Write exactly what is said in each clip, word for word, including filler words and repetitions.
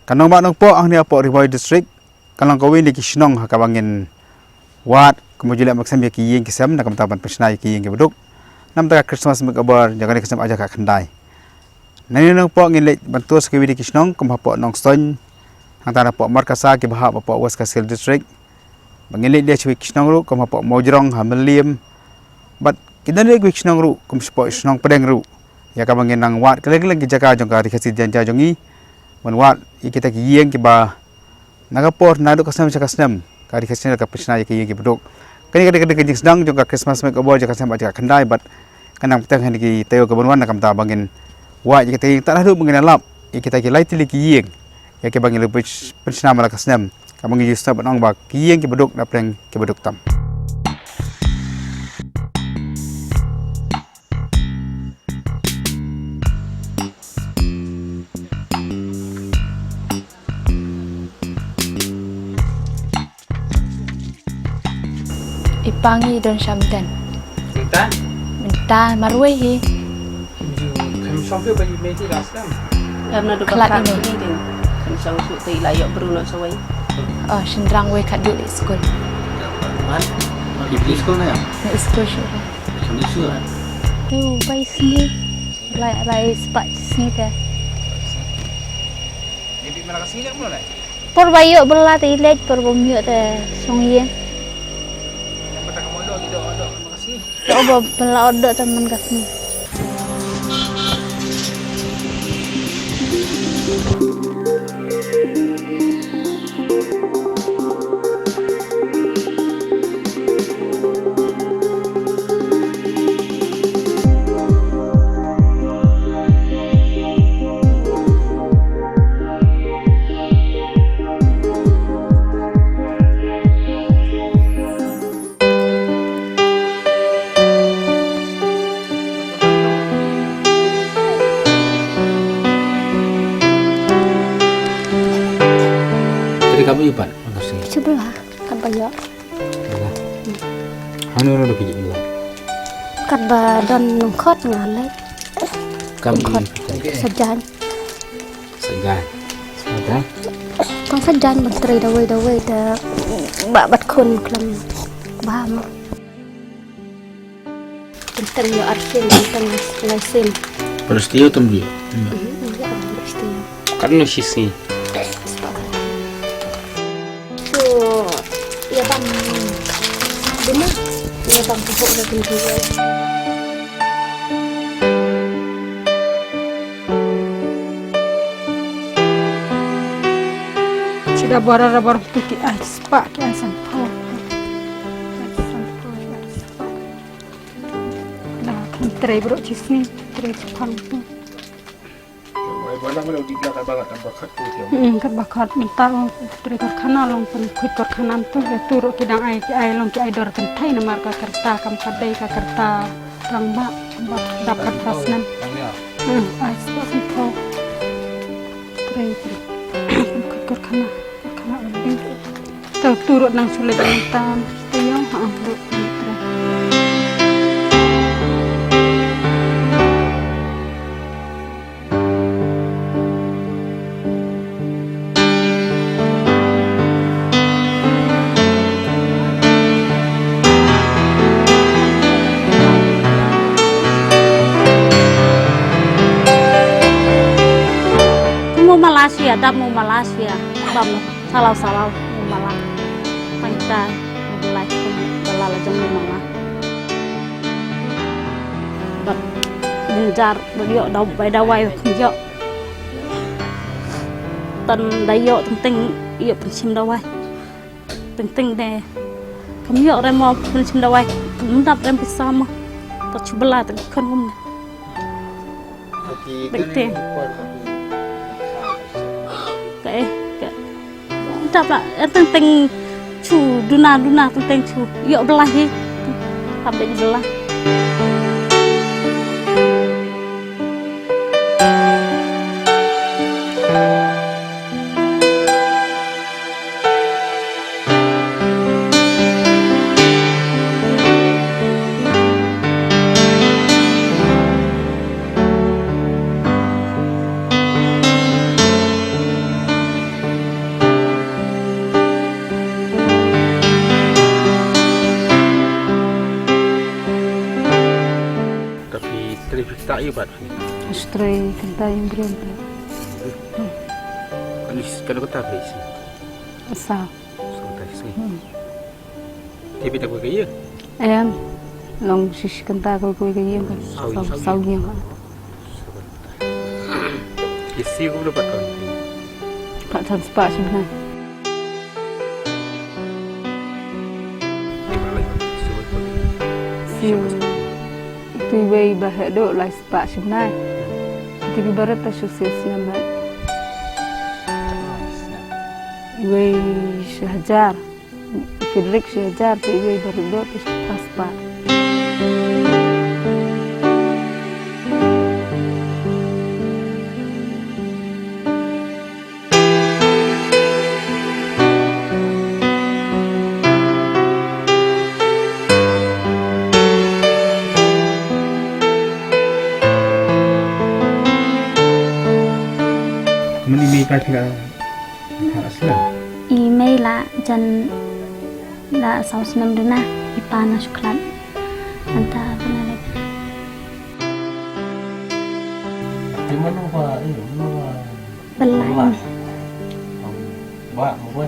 Ka Nongbah Nongpoh hangne hapoh Ri Bhoi District ka long kawei na ki shnong ha kaba ngin wad kumba ju leh maksem ïa ki ïing ki sem na ka bynta ban pynshna ïa ki ïing kiba duk na ka bynta ka Christmas makeover jong kane ka snem ar hajar khatkhyndai. Nangne Nongpoh ngin leit ban tour sha kiwei de ki shnong kum hapoh Nongstoiñ, hangta hapoh Markasa kiba hap hapoh West Khasi Hills District. Ba ngin leit de sha kiwei ki shnong ruh kum hapoh Mawjrong ha Mylliem. Bad ki don de kiwei ki shnong ruh kum shapoh shnong Pdeng ruh, ïa kaba ngin nang wad kylleng kylleng ki jaka jong ka Ri Khasi Jaiñtia jong ngi, ban wad ïa kita ki ïing kiba na ka por naduh ka snem sha ka snem ka Ri Khasi Jaiñtia ka pynshna ïa ki ïing kiba duk. Kane ka dei ka dei ka jingsdang jong ka Christmas makeover jong ka snem ar hajar khatkhyndai bad kan nang bteng ha kine ki taïew kiban wan na ka bynta ba ngin wad ïa kita ki ïing tad haduh ba ngin ïalap ïa kita ki lai tylli ki ïing ïa kiba ngin ïa pynsh-, pynshna man la ka snem. Kaba ngi ju sngewbha ban ong ba ki ïing kiba duk na pdeng kiba duk tam. I pa ngi i don sha mden. Mynta? Mynta marwei hi. Ju kham shong phi ba i mei ti last time. Em, naduh ba khlad i mei. Kham shong shu te i la ïoh bru noh shawei. Oh, shynrang wei khatduh i skul. Man? Man i skul na ïa? Na i skul shu. Kham shu. Te u bai sngi. Lai, lai spah sngi te. Por ba ïoh bylla te i leit, por bym ïoh te shong ïing. Ïoh ba bylla ot doh te man ka sngi. Tadi kamu ipan, makasih. Sebelah, kan banyak. Hanu ro ki jibla. Kat ba don nongkhot ngalai. Kam nongkhot. Sajan. Sajan. Sajan. Kong sajan menteri dawai dawai da ba bat khun klam. Ba ma. Tentang yo arsin tentang laisin. Palestio tum dia. Iya, palestio. Kan no sisi. So, ya bang. Bina, ya bang pupuk dah tentu. Sida bora bora tu ki ai spak ki ai sampau. Ai sampau, ai spak. Dah, menteri bro cisni, menteri Jepang tu. Hmm, kat ba khat mynta long putri karkhana long pun khuid karkhana tu ya tu ruh ki dang ai ki ai long ki ai dor kynthei namar ka karta kam ka dei ka karta rangbah ba dap karta snem. Hmm, ai sbah sempho. Putri pun khuid karkhana karkhana undi. Tau turut nang sulit nang tam. Tayong ha ang duk. Mu Malaysia, dap mu Malaysia. Bam. Salau salau mala. Pangita mala bala la jong mala. Bad jynjar bad ïoh dawai dawai kham ïoh. Tan da ïoh teng teng ïoh pynshim dawai. Teng teng de kham ïoh rem mo pynshim dawai. Mdap rem pisa mo. Tat shu bala teng khon um ne. Bek te. Ka eh, ka. Dap la, eh, teng teng chu, duna, duna, teng teng chu. Ïoh bela hi. Tap bek bela. Ayo pat. Astray kynta ïing briew. Kan is kan kata phi si. Sa. Sa kata si. Hmm. Te phi ta kawei ka ïing? Em. Long shi shi kynta kawei kawei ka ïing kan. Saw, saw, saw ïing. Ki si kum da pat kan. Pat san spah shi bnai. Siew. Te iwei ba heh duh lai spah shi bnai. Te iwei barit ta shu siew snem bad. Iwei shi hajar. Frederick shi hajar, te iwei barit duh te shi spah. Kumne i mei pat phi la, phi la slem? I mei la jan la saw snem duna, i pa na shu khlad. Nangta bana leh. Te mano ba, eh, mano ba? Bela. Bela. Ba, ba.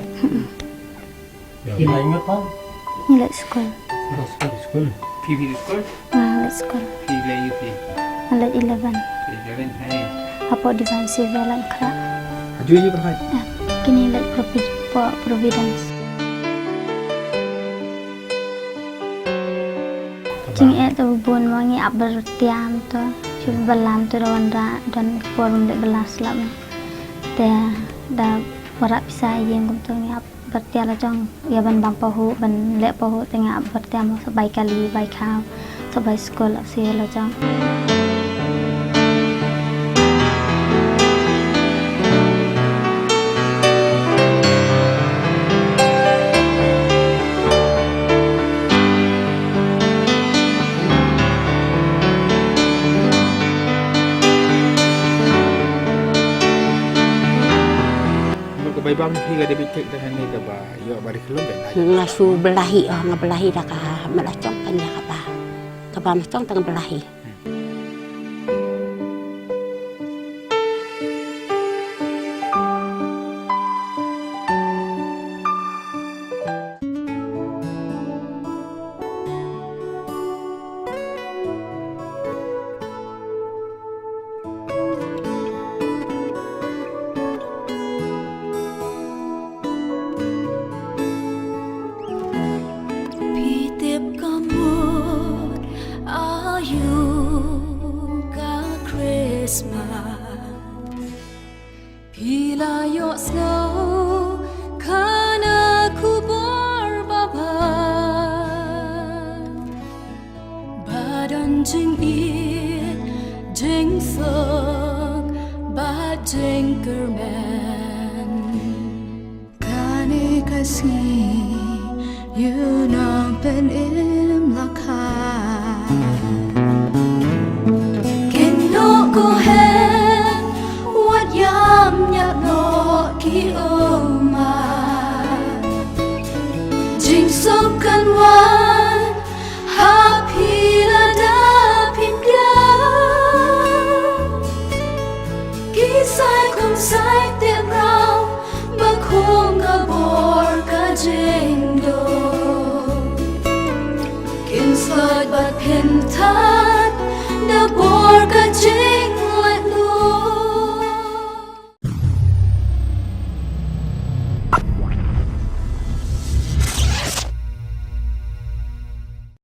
Phi la ïoh pat? Ngi leit skul. Leit skul. Phi, phi leit skul? Nga leit skul. Phi leit ïoh phi? Nga leit eleven. Eleven, hai. Hapoh Divine Savior leit khrah. Haju ïoh phi? Eh, kine leit Provi-, po-, Providence. Jingeh te bun mo, ngi ap byrtiam to. Shu bala to da wanrah, don por leit bala slap. Te da wanrah pisa ïing kumto ngi ap byrtiam la jong, ïa ban bam pahuh, ban leh pahuh, te nga ap byrtiam sa bai kali, bai khaw, sa bai skul, ap siew la jong. Ka bai bam hi ka debit cake te hangne kaba ïoh ba ri khlem. Nga shu belahi, oh, nga belahi da ka mala chong kan ïa kaba. Kaba ma chong tang belahi. Phi tip ka mut aïu ka Christmas. Phi la ïohsngew kane ka khubor ba bha, ba don jingïeit, jingsuk bad jingkyrmen. Kane ka sngi ïa u nongpynim la kha. Kin ïoh ko heh wat ïam ñiah noh ki ummat. Jingsuk kan wan ha phi lada phin ïam. Ki sai khun sai tip rau ba khum ka bor ka jingdum. Kin slot bad phin thad da bor ka jingdum.